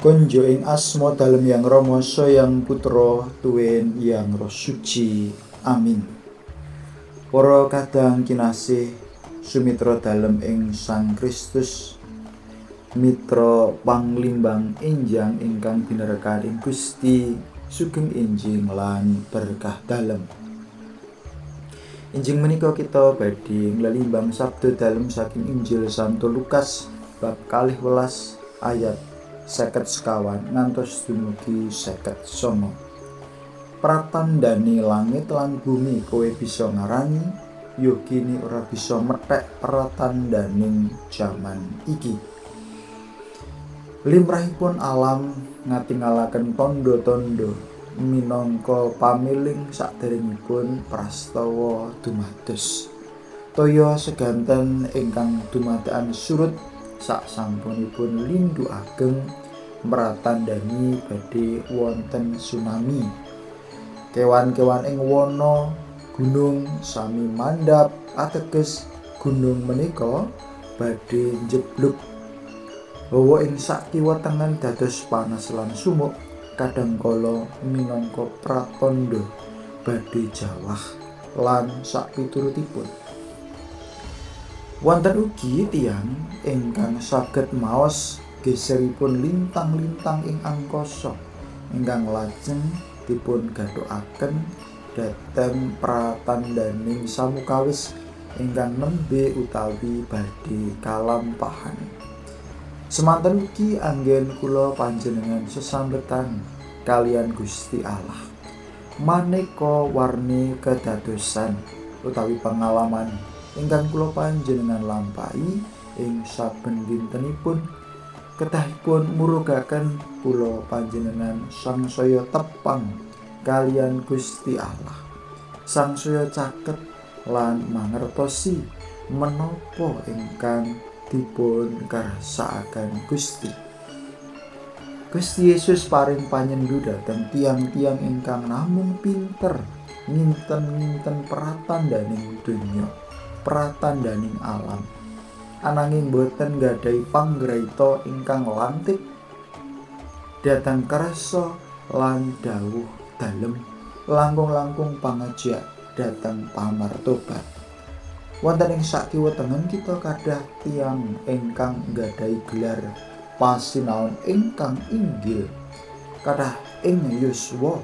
Konjo ing asma dalem Yang Rama Yang Putra tuwin Yang Roh Suci. Amin. Para kadang kinasih sumitra dalem ing Sang Kristus, mitra panglimbang enjang ingkang binerkahan ing Gusti, sugeng enjing lan berkah dalem. Enjing menika kita badhe nglelimbang sabda dalem saking Injil Santo Lukas bab 12 ayat 54 ngantos dumugi 59. Pratandane langit lan bumi kowe bisa ngarani, yo kini ora bisa methek pratandaning jaman iki. Limrahipun alam ngatingalaken tandha-tandha minangka pamiling saderengipun prastawa dumados. Toya seganten ingkang dumadakan surut sak sampunipun lindu ageng mratandani badhe wonten tsunami. Kewan-kewan ing wana gunung sami mandhap ateges gunung menika badhe njeblug. Hawa ing sakiwa tengen dados panas lan sumuk, kadhangkala minangka pratandha badhe jawah lan sapiturutipun. Wonten ugi tiyang ingkang saged maos geseripun lintang-lintang ing angkasa ingkang lajeng dipun gathukaken dhateng pratandaning samukawis ingkang nembe utawi badhe kalampahan. Semanten ugi anggen kula panjenengan sesambetan kalian Gusti Allah. Maneka warni kedadosan utawi pengalaman ingkang kula panjenengan lampahi ing saben dintenipun kedahipun murugaken kula panjenengan sangsaya tepang kalian Gusti Allah, sangsaya caket lan mangertosi menapa ingkang dipun kersakaken Gusti. Gusti Yesus paring panyendu dhateng tiyang-tiyang ingkang namung pinter nginten-nginten pratandaning donya, pratandaning alam, ananging boten nggadahi panggraita ingkang lantip dhateng kersa lan dawuh dalem, langkung-langkung pangajak dhateng pamartobat. Wonten ing sakiwa tengen kita kadah tiyang ingkang nggadahi gelar pasinaon ingkang inggil, kadah ing yuswa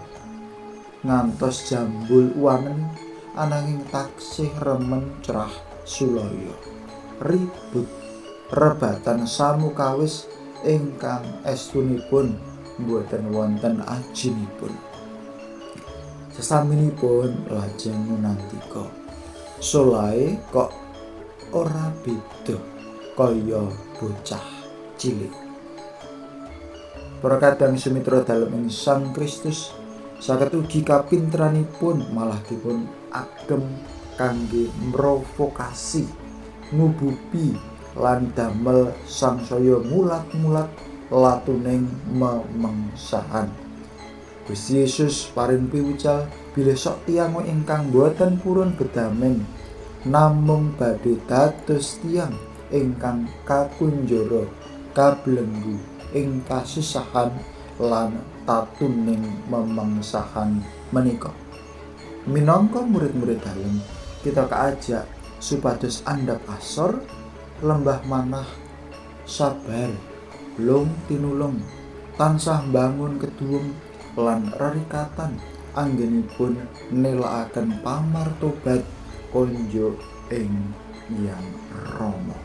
ngantos jambul uwanen, ananging taksih remen cerah sulaya, ribut rebatan samukawis ingkang estunipun boten wonten ajinipun. Sesaminipun lajeng ngunandika, solahe kok ora beda kaya bocah cilik. Para kadang sumitra dalem ing Sang Kristus, saged ugi kapinteranipun malah dipun agem kangge mrovokasi, ngububi lan damel sangsaya mulat-mulat latuning memengsahan. Gusti Yesus paring piwucal bilih sok tiyang ingkang boten purun bedamen namung badhe dados tiyang ingkang kakunjara, kabelenggu ing kasusahan lan tatuning memengsahan menika. Minangka murid-murid dalem, kita kaajak supados andhap asor, lembah manah, sabar, lung tinulung, tansah mbangun keduwung lan rerikatan anggenipun nelakaken pamartobat konjuk ing Yang Rama.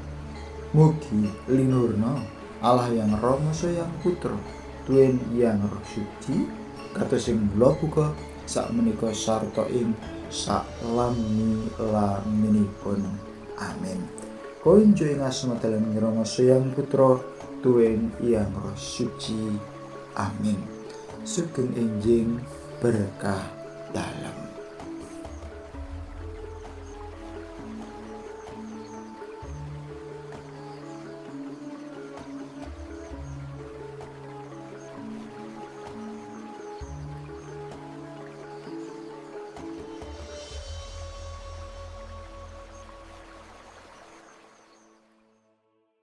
Mugi linuhurna Allah Yang Rama Yang Putra tuwin Yang Roh Suci kados ing mula buka sak menika sarta ing sak lami-laminipun. Amin. Konjo ing asma dalem Rama Yang Putra tuwin Yang Roh Suci. Amin. Sugeng enjing berkah dalem.